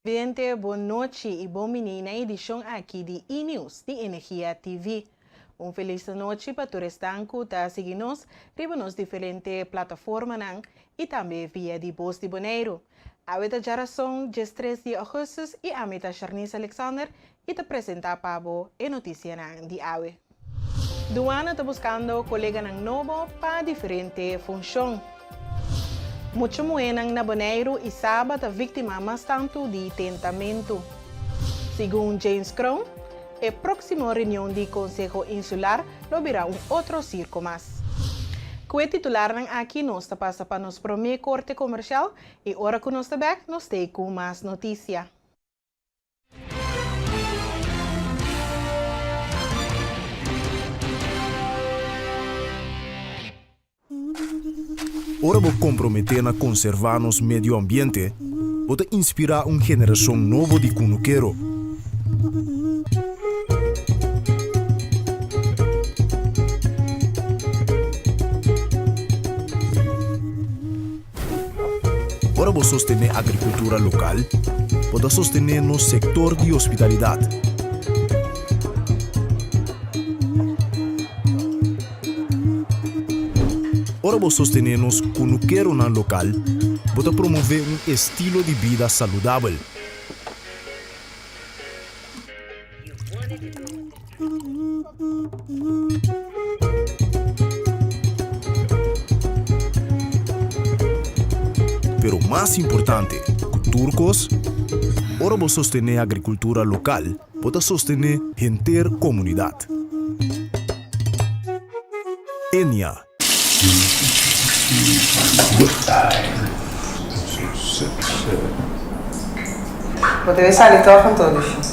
Vidente bon nochi y bon bini na edicion aki di E-News di Energia TV. Un feliz nochi pa tur esnan cu ta sigui nos riba nos diferente plataformanan y tambe via di Bos di Boneiru. Awe ta djarason 13 di augustus y ami ta Sharnice Alexander y ta presenta pa bo e noticianan di awe. Duana ta buscando coleganan nobo pa diferente funcion. Mucha muhenan na Boneiru y Saba ta victima mas tantu di tentamentu. Segun James Kroon, e proximo reunion di Conseho Insular lo bira un otro circo mas. Cu e titularnan aki nos ta pasa pa nos prome corte comercial y ora cu nos ta bek nos t'ey cu mas noticia. Ora bo komprometé na konservá nos medio ambiente, bo ta inspirá un generashon nobo di kunukero. Ora bo sostené agrikultura lokal, bo ta sostené nos sektor di hospitalidat. Ora bo sostené nos kunukeronan lokal, bo ta promové un estilo di bida saludabel. Pero mas importante ku tur kos, ora bo sostené agrikultura lokal, bo ta sostené henter komunidat. Enia. Bo debe sali tòg anto, Lushi.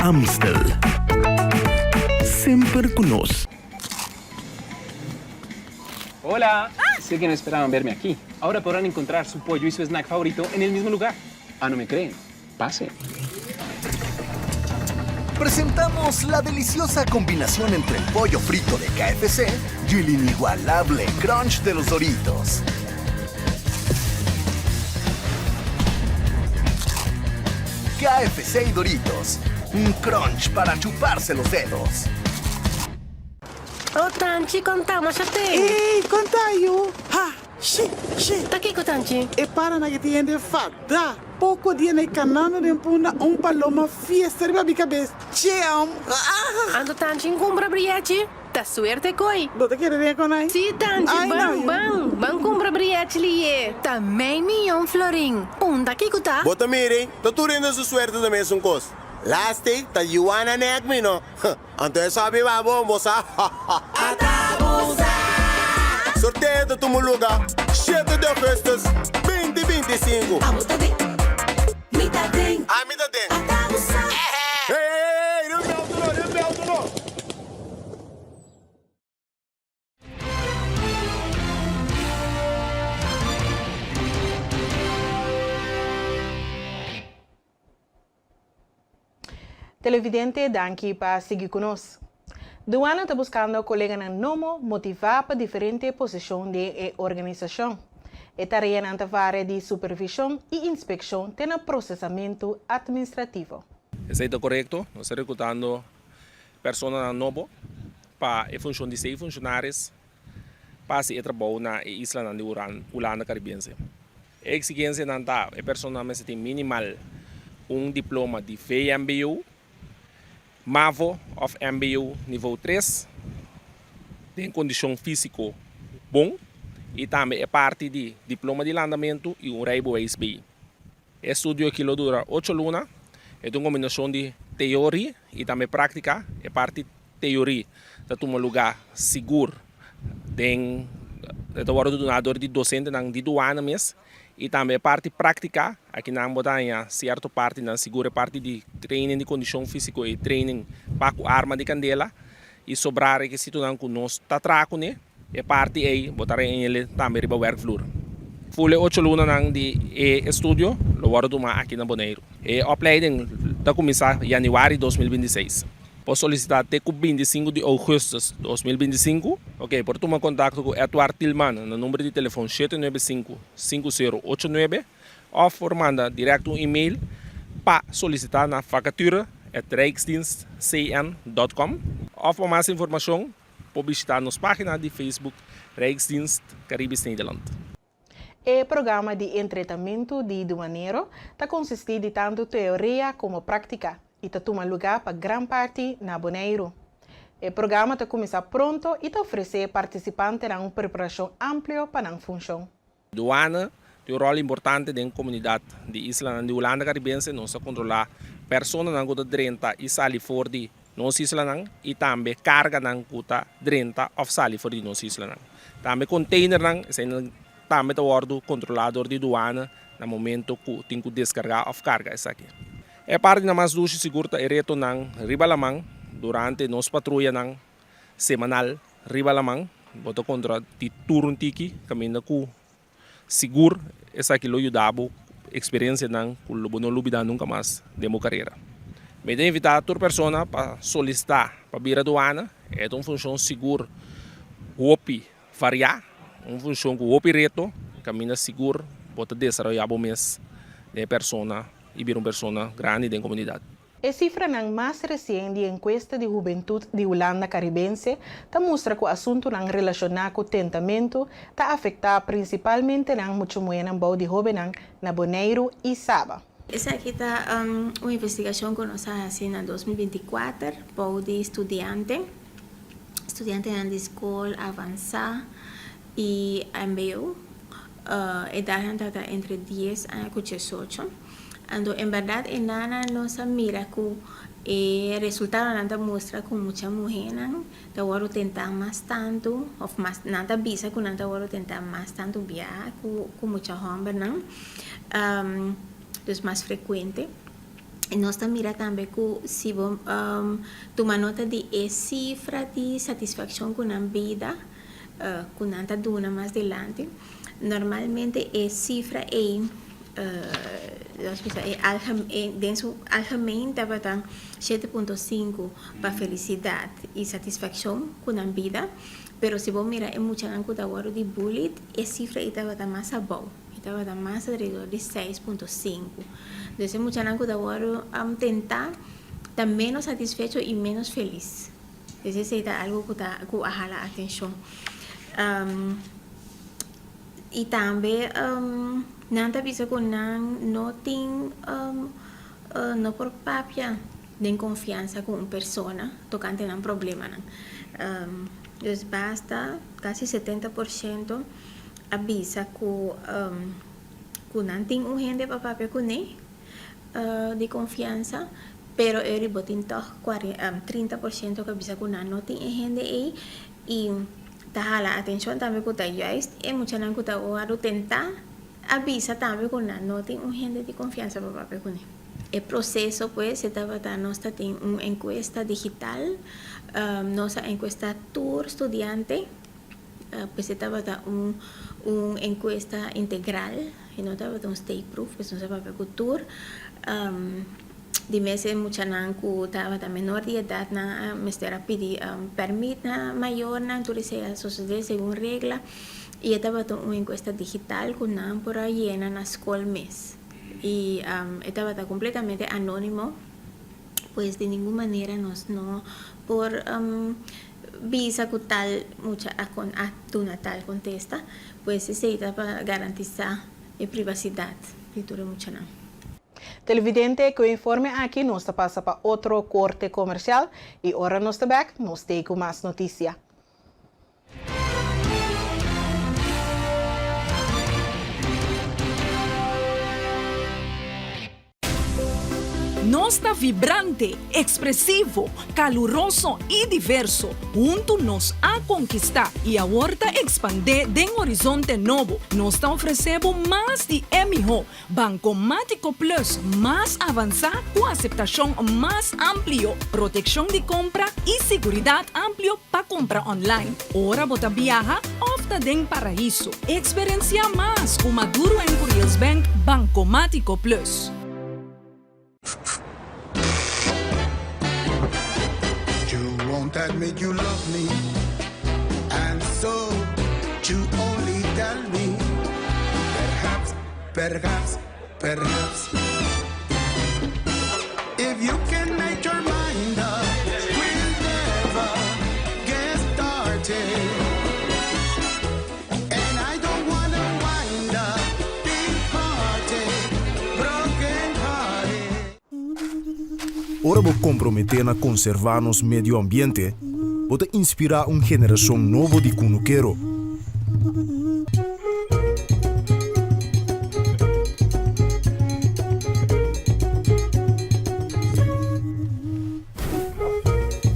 Amstel. Semper cu nos. Hola! Sé que no esperaban verme aquí. Ahora podrán encontrar su pollo y su snack favorito en el mismo lugar. Ah, no me creen? Pasen. Presentamos la deliciosa combinación entre el pollo frito de KFC y el inigualable crunch de los Doritos. KFC y Doritos, un crunch para chuparse los dedos. Oh Tanchi, konta masha te. Ey, konta yu. Ha, shi, shi. Ta kiko Tanchi? E paranan ke tin hende fada. Poko dia na e kanando den punda un paloma fiesta riba mi kabes. Cheam. Anto Tanchi n kumpra briechi? Ta suerte koi. Bo ta kere den kon ai? Si Tanchi, Ai ban, no yu. ban. Ban kumpra briechi liye. Ta mei miyon florin. Unda kiko ta? Bo ta mira ei, ta tur hende su suerte ta mesun kos. Laatste ta Juana nek mi no. Anto e sabi ba bon bo sa. Ata bo sa! Sorteo ta tuma luga shete di augustus 2025. Abo ta den, mi ta den. Ami ta den. Ata bo sa! Hey hey hey, riba mi auto no, riba mi auto no. Televidente danki pa sigui ku nos. Duana ta buskando koleganan nobo motivá pa diferente posishon den e organisashon. E tareanan ta varia di supervishon i inspekshon te na prosesamentu atministrativo. Esei ta korekto, nos ta rekrutando personanan nobo pa e funshon di sei funshonaris pa hasi e trabou na e islanan di Hulanda Karibense. E eksigensianan ta e personanan mester tin minimal un diploma di VMBO, mavo òf mbo nivo tres, den kondishon físiko bon i tambe e parti di diploma di landamentu i un rijbewijs bei. E estudio aki lo dura ocho luna. E ta un kombinashon di teori i tambe práktika. E parti teori ta tuma lugá sigur den e ta wòrdu duná dor di dosentenan di duana mes i tambe e parti práktika aki nan bo ta haña sierto partinan sigur e parti di training di kondishon físiko i training pa ku arma di kandela i sobrá rekisitonan ku nos ta traha kuné. E parti ei bo ta reñele tambe riba wèrkvloer. Ful e ocho lunanan di e estudio lo wòrdu tumá aki na Boneiru. E opleiding ta kuminsá yanüari 2026. Por solisitá te ku 25 di ougùstùs 2025. Ok, por tuma kontakto ku Edward Tilman na number di telefòn 795 5089 òf por manda dirèkt un email pa solisitá na vacature@rijksdienstcn.com òf pa mas informashon por bishitá nos página di Facebook Rijksdienst Caribisch Nederland. E programa di entretamentu di duanero ta konsistí di tantu teoria komo práktika i ta tuma lugá pa gran parti na Boneiru. E programa ta kuminsá pronto i ta ofresé partisipantenan un preparashon amplio pa nan funshon. Duana tin un ròl importante den komunidat di islanan di Hulanda Karibense. Nos ta kontrolá personanan ku ta drenta i sali for di nos islanan i tambe karganan ku ta drenta òf sali for di nos islanan. Tambe konteinernan, eseinan tambe ta wòrdu kontrolá dor di duana na momento ku tin ku deskargá òf karga esaki. E partinan mas dushi sigur ta e retonan riba laman durante nos patruyanan semanal riba laman. Bo ta kontra di tur un tiki kaminda ku sigur esaki lo yuda bo eksperensianan ku lo bo no lubida nunka mas den bo karera. Mi ta invitá tur persona pa solisitá pa bira duana. E ta un funshon sigur hopi variá, un funshon ku hopi reto kaminda sigur bo ta desaroyá bo mes den e persona i bira un persona grandi den komunidat. E sifranan mas resien di Enkuesta di Hubentut di Hulanda Karibense ta mustra ku asuntunan relashoná ku tentamentu ta afektá prinsipalmente nan muchu muhénan bou di hóbennan na Boneiru i Saba. Esaki ta un investigashon ku nos a hasi na 2024 bou di studiante, studiantenan di skol avansá i mbo. Edatnan tabata entre dies aña ku diesocho. Anto en berdad e nana nos a mira cu e resultadonan ta mustra cu mucha muhernan ta wordo tenta mas tanto of mas nan ta bisa cu nan ta wordo tenta mas tanto biaha cu cu mucha hombernan dus mas frecuente y nos ta mira tambe cu si bo tuma nota di e cifra di satisfaccion cu nan bida cu nan ta duna mas delante normalmente e cifra ey Nos bisa e den su algemeen tabata 7.5 pa felicidad y satisfaccion cu nan bida, pero si bo mira e muchanan cu ta wordo di bullied e cifra ey tabata mas abou, e tabata mas alrededor di 6.5. Dus e muchanan cu ta wordo tenta ta menos satisfecho y menos feliz. Dus esey ta algo cu ta cu a hala atencion. Y tambe nan ta bisa cu nan no tin, no por papia den confiansa cu un persona tocante nan problemanan. Dus basta casi 70% a bisa cu cu nan tin un hende pa papia cune di confiansa, pero e riba tin toch 30% cu a bisa cu nan no tin e hende ey y Ta hala atencion tambe cu ta juist e muchanan cu ta wordo tenta a bisa tambe cu nan no tin un hende di confiansa pa papia cune. E proceso pues e tabata nos ta tin un encuesta digital, nos a encuesta tur studiante, pues e tabata un un encuesta integral y no tabata un steekproef, pues nos a papia cu tur. Di mes e muchanan ku tabata menor di edat nan a mester a pidi pèrmit na mayornan, tur esei a sosodé segun regla i e tabata un enkuesta digital ku nan por a yena na skol mes i e tabata kompletamente anónimo, pues di ningun manera nos no por bisa ku tal mucha a duna tal kontesta, pues esei ta pa garantisá e privasidat di tur e muchanan. Televidente, ku e informe aki nos ta pasa pa otro korte komersial i ora nos ta bèk nos tei ku mas notisia. Nos ta vibrante, ekspresivo, kaluroso i diverso. Huntu nos a konkistá i awor ta ekspandé den horizonte nobo. Nos ta ofresé bo mas di e mihó. Bankomátiko Plus mas avansá ku aseptashon mas amplio, protekshon di kompra i siguridat amplio pa kumpra online, ora bo ta biaha òf. Hasta den paraiso. Eksperensiá mas ku Maduro en Curiels Bank Bankomátiko Plus. You won't admit you love me And so you only tell me Perhaps, perhaps, perhaps If you can make your mind up We'll never get started And I don't wanna wind up Big party, broken hearted Ora bo komprometé na konservá nos medio ambiente, bo ta inspirá un generashon nobo di kunukero.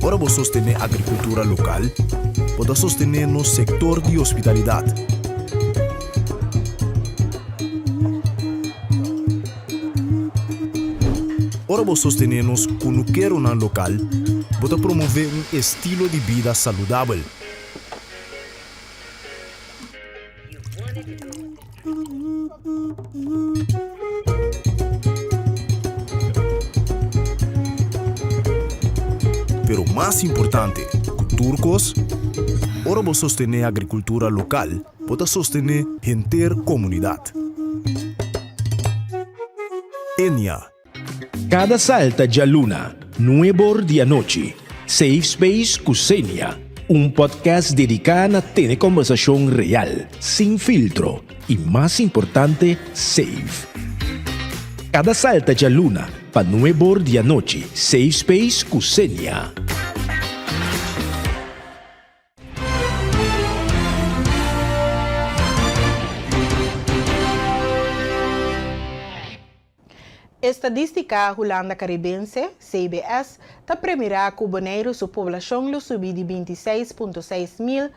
Ora bo sostené agrikultura lokal, bo ta sostené nos sektor di hospitalidat. Ora bo sostené nos kunukeronan lokal, bo ta promové un estilo di bida saludabel. Pero mas importante ku tur kos, ora bo sostené agrikultura lokal, bo ta sostené henter komunidat. Enia. Kada salta djaluna, nuebor di anochi, Safe Space ku Xenia, un podcast dediká na tene kòmbersashon real, sin filtro i mas importante, safe. Kada salta djaluna pa nuebor di anochi, Safe Space ku Xenia. Estadístika Hulanda Karibense, CBS, ta premirá ku Boneiru su poblashon lo subi di 26.6 mil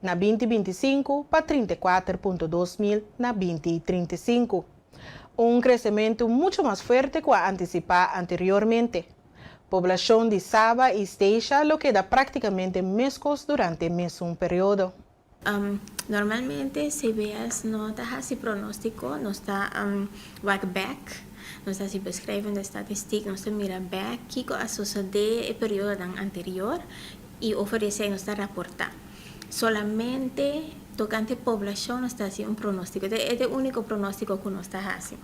na 2025 pa 34.2 mil na 2035. Un kresementu muchu mas fuerte ku a antisipá anteriormente. Poblashon di Saba i Statia lo keda práktikamente meskos durante mesun periodo. Normalmente CBS no ta hasi pronóstiko, nos ta wak bèk, nos ta hasi beschrijvende statistiek, nos ta mira bèk kiko a sosodé e periodonan anterior i over di esei nos ta raportá. Solamente tokante poblashon nos ta hasi un pronóstiko. E ta e úniko pronóstiko ku nos ta hasi.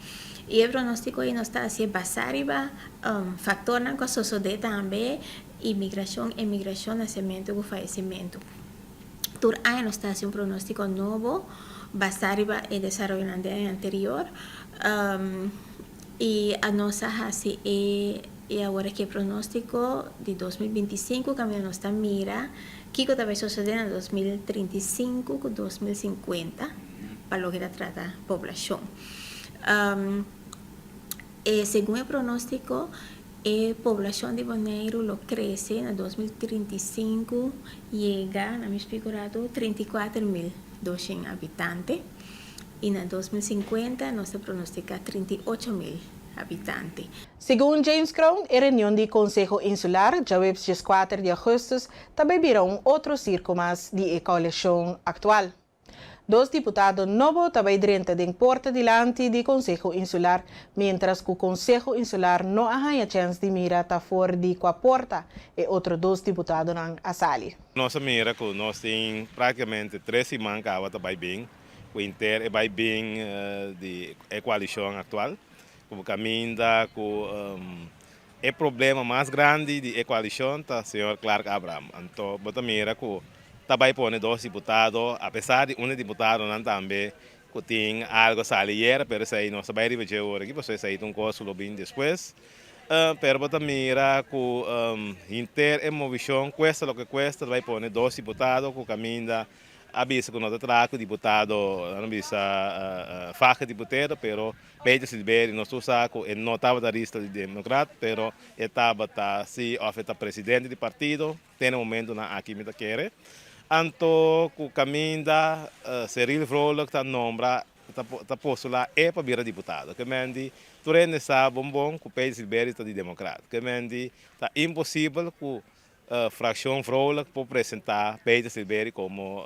I e pronóstiko ei nos ta hasié basá riba faktornan ku a sosodé tambe, imigrashon, emigrashon, nasementu ku fayesimentu. Tur aña nos ta hasi un pronóstiko nobo basá riba e desaroyonan di aña anterior i nos a hasi e i awor aki e pronóstiko di 2025 kaminda nos ta mira kiko ta bai sosodé na 2035 ku 2050 pa loke ta trata poblashon. E segun e pronóstiko e poblashon di Boneiru lo krese na 2035 yega, na mi splika un ratu, 34.200 habitante i na 2050 nos ta pronostiká 38.000 habitante. Segun James Kroon, e reunion di Konseho Insular djaweps 14 di augustus ta bai bira un otro sirko mas di e koalishon aktual. Dos diputado nobo ta bai drenta den porta dilanti di Konseho Insular, miéntras ku Konseho Insular no a haña chèns di mira ta for di kua porta e otro dos diputadonan a sali. Nos a mira ku nos tin práktikamente tres siman kaba ta bai bin ku henter e bai bin di e koalishon aktual, ku kaminda ku E problema mas grandi di e koalishon ta señor Clark Abraham. Anto bo ta mira ku ta bai pone dos diputado, apesar di un di diputadonan tambe ku tin algo sali ayer, pero esei no sa bai riba dje ora aki, pasobra esei ta un kos ku lo bin despues. Pero bo ta mira ku henter e movishon, kuesta loke kuesta, ta bai pone dos diputado ku kaminda a bisa ku no ta traha ku diputado, nan a bisa faha diputero, pero Peter Silveri nos tur sa ku e no tabata lista di Demokrat, pero e tabata si òf e ta presidente di partido te na momentunan aki mi ta kere. Anto ku kaminda Cyril Vrolijk ta nombra ta postulá e pa bira diputado. Ke men di tur hende sa bon bon ku Peter Silveri ta di Demokrat. Ke men di ta imposibel ku. Fraccion Vrolijk por presenta Peter Silberie como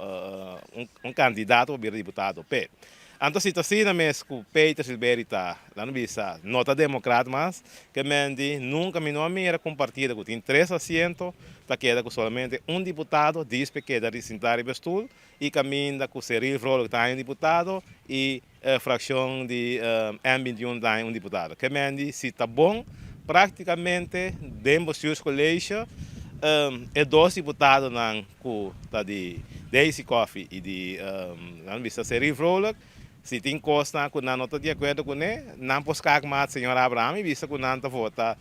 un candidato pa bira diputado p'e. Anto si ta asina mes cu Peter Silberie ta, laat mi bisa, no ta democrat mas, ke men di nunca mi no a mira cu un partido cu tin tres asiento ta keda cu solamente un diputado dispe keda sinta riba e stoel y caminda cu Cyril Vrolijk ta haña un diputado y fraccion di M 21 ta haña un diputado. Ke men di si ta bon practicamente den bestuurscollege e dos diputadonan ku ta di Daisy Coffie i di nan bisa Cyril Vrolijk, si tin kosnan ku nan no ta di akuerdo kuné, nan por skakmaat señor Abraham i bisa ku nan ta vota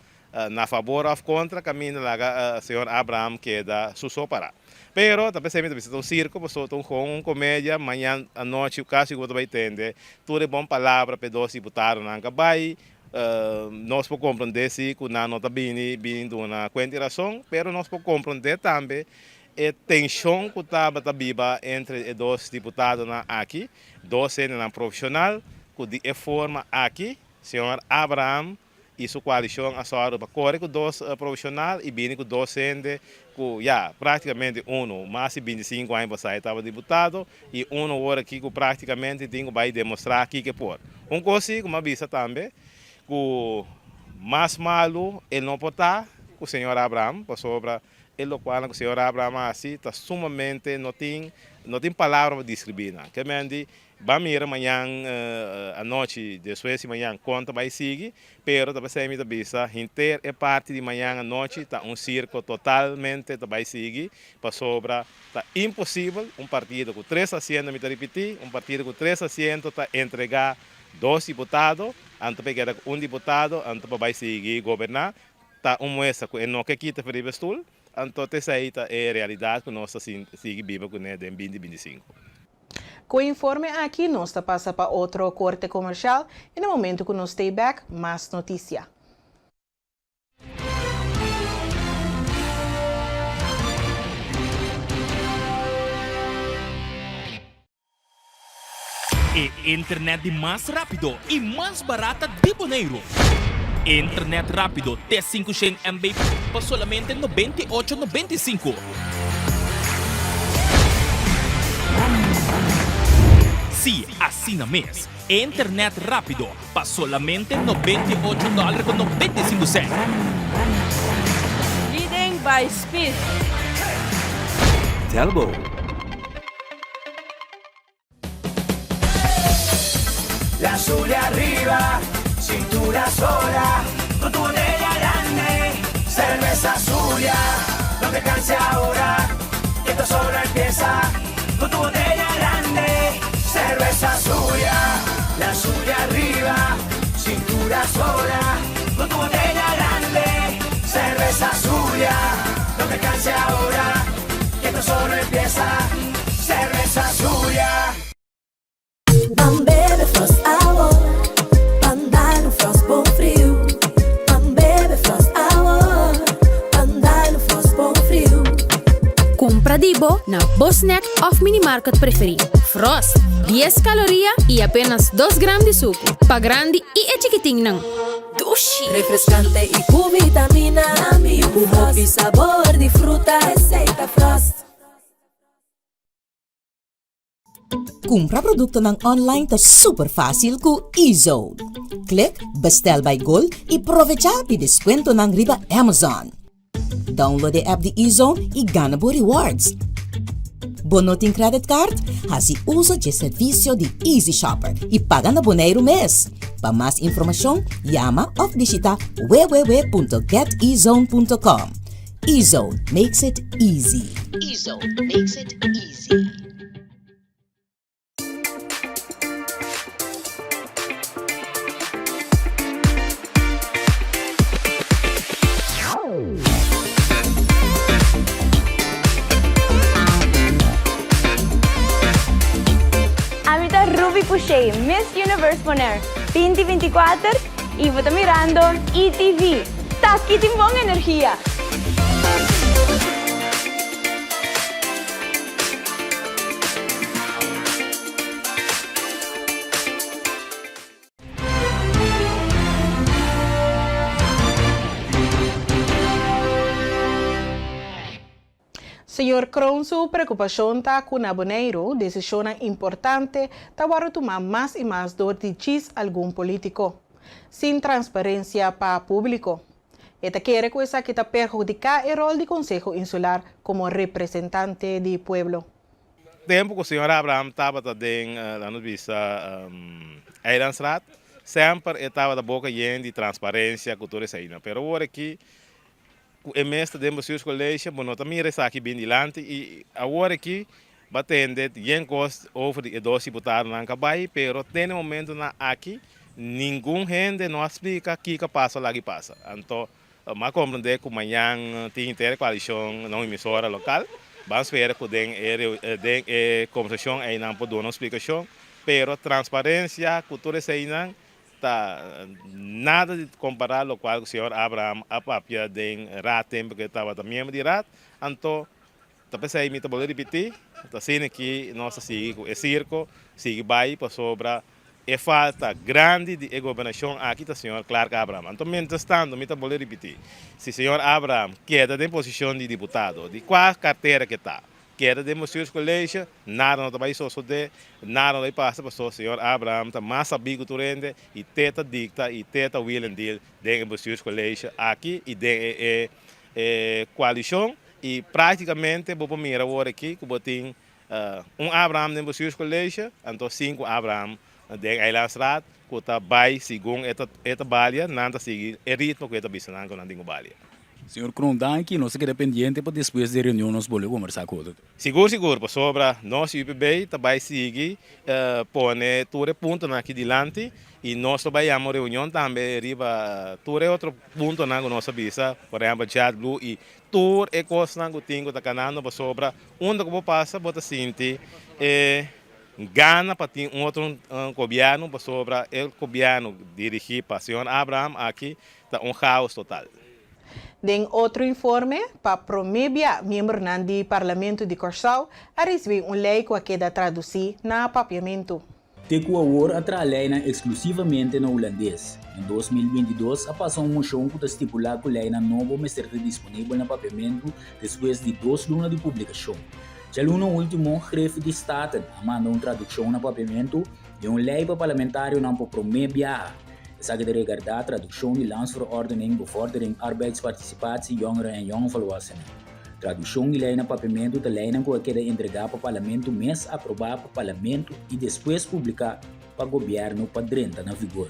na fabor òf kontra kaminda laga señor Abraham keda su so pará. Pero ta p'esei mi ta bisa ta un sirko pasobra ta un gewoon un komedia, mañan anochi kasi ku bo ta bai tende tur e bon palabra p'e dos diputadonan ka bai, Nos por komprondé si ku nan no ta bini bini duna kuenta i rason, pero nos por komprondé tambe e tenshon ku tabata biba entre e dos diputadonan aki, dos hendenan profeshonal ku di e forma aki señor Abraham i su koalishon a sòru pa kore ku dos profeshonal i bini ku dos hende ku ya praktikamente unu mas di 25 aña pasá e tabata diputado i unu awor aki ku praktikamente tin ku bai demostrá kiko e por. Un kos si ku mi a bisa tambe ku mas malu e no por ta ku señor Abraham pasobra e lokualnan ku señor Abraham a hasi ta sumamente no tin no tin palabra pa deskribí nan. Ke men di Ban mira mañan anochi, despues di mañan kon ta bai sigui, pero ta p'esei mi ta bisa henter e parti di mañan anochi ta un sirko totalmente ta bai sigui, pasobra ta imposibel un partido ku tres asiento, mi ta ripití, un partido ku tres asiento ta entregá dos diputado, anto pa e keda ku un diputado, anto pa bai sigui goberná, ta un muestra ku e no ke kita for riba e stul, anto t'esei ta e realidat ku nos ta sigui biba kuné den binti 25. Ku e informe aki nos ta pasa pa otro korte komershal i na momentu ku nos stay back mas notisia. E internet di mas rápido i mas barata di Boneiru. Internet rápido te 500 MB pa solamente 98 95. Sí, asina mes. Internet rápido pa solamente 98 dòler ku 95 sènt. Leading by speed. Telbo. La Zulia arriba, cintura sola, con tu botella grande, cerveza Zulia, no te canses ahora, que esto solo empieza, con tu botella grande, cerveza Zulia, la Zulia arriba, cintura sola, con tu botella grande, cerveza Zulia, no te canses ahora, que esto solo empieza, cerveza Zulia. Ban bebe Frost awor, ban dal un Frost bon friu. Ban bebe Frost awor, ban dal un Frost bon friu. Kumpra di bo na bo snack òf minimarket preferí. Frost, dies kaloria i apenas dos gram di suku. Pa grandi i e chikitinnan. Dushi! Refrescante y cu vitamina. Cu hopi sabor di fruta. Esey ta Frost. Kumpra produktonan online ta super fásil ku eZone. Klik Bestel by Gold i provechá di deskuentonan riba Amazon. Download e app di eZone i gana bo rewards. Bo no tin credit card? Hasi uso dje servisio di Easy Shopper i paga na Boneiru mes. Pa mas informashon, yama òf bishita www.getezone.com. eZone makes it easy. eZone makes it easy. Ami ta Ruby Pouchet, Miss Universe Bonaire 2024 y bo ta mirando ETV. Taki tin bon energia! Señor Kroon su preokupashon ta ku na Boneiru desishonnan importante ta wòrdu tumá mas i mas dor di djis algun polítiko, sin transparensia pa públiko. E ta kere ku esaki ta perhudiká e ròl di Konseho Insular komo representante di pueblo. Tempu ku señor Abraham tabata den, laat nos bisa, Eilandsraad, semper e tabata boka yen di transparensia ku tur eseinan. Pero awor aki Ku e mes ta den bestuurscollege, bo no ta mira esaki bin dilanti i awor aki bo a tende yen kos over di e dos diputadonan ka bai, pero te na e momentonan aki ningun hende no a splika kiko a pasa o laki pasa. Anto mi a komprende ku mañan tin henter koalishon na un emisora lokal, ban spera ku den e den e kombersashon einan por duna un splikashon, pero transparensia ku tur eseinan Ta nada di kompará lokual ku señor Abraham a papia den Raad tempu ku e tabata miembro di Raad. Anto, ta p'esei mi ta bolbe ripití, ta asina ki nos ta sigui ku e sirko, sigui bai pasobra e falta grandi di e gobernashon aki ta señor Clark Abraham. Anto, mientras tanto mi ta bolbe ripití, si señor Abraham keda den posishon di diputado, di kua kartera ku e ta, Keda den bestuurscollege, nada no ta bai sosode, nada no ta bai pasa pasobra señor Abraham ta mas sabí ku tur hende i te ta dikta i te ta wheel and deal den e bestuurscollege aki i den e e e koalishon i praktikamente bo por mira awor aki ku bo tin un Abraham den bestuurscollege anto sinku Abraham den Eilandsraad ku ta bai segun e ta e ta balia nan ta sigui e ritmo ku e ta bisa nan ku nan tin ku balia. Señor Kroon, danki. Nos ta keda pendiente pa despues di e reunion nos bolbe kombersá ku otro. Sigur, sigur, pasobra nos UPB ta bai sigui pone tur e puntonan aki dilanti i nos lo bai yama un reunion tambe riba tur e otro puntonan ku nos a bisa, por ehempel JetBlue i tur e kosnan ku tin ku ta kanando pasobra unda ku bo pasa bo ta sinti e gana pa tin un otro gobièrnu pasobra e gobièrnu dirigí pa señor Abraham aki ta un chaos total. Den otro informe, pa promé bia miembronan di Parlamento di Kòrsou a risibí un lei ku a keda tradusí na papiamentu. Te ku awor a traha leinan eksklusivamente na hulandes. Na 2022 a pasa un moshon ku ta stipulá ku leinan nobo mester ta disponibel na papiamentu despues di dos luna di publikashon. Djaluna último, Grefi di Staten a manda un tradukshon na papiamentu di un lei pa parlamentarionan pa promé biaha. Esaki ta regardá tradukshon di Landsverordening Bevordering Arbeidsparticipatie Jongeren en Jongvolwassenen. Tradukshon di lei na papiamentu ta leinan ku a keda entregá pa parlamentu mes, aprobá pa parlamentu i despues publiká pa gobièrnu pa drenta na vigor.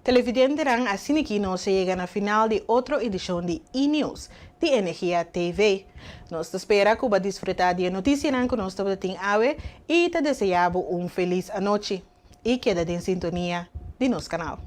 Televidentenan, asin'aki nos a yega na final di otro edishon di E-News di Energia TV. Nos ta spera ku bo a disfrutá di e notisianan ku nos tabata tin awe i ta deseá bo un felis anochi. I keda den sintonia di nos kanal.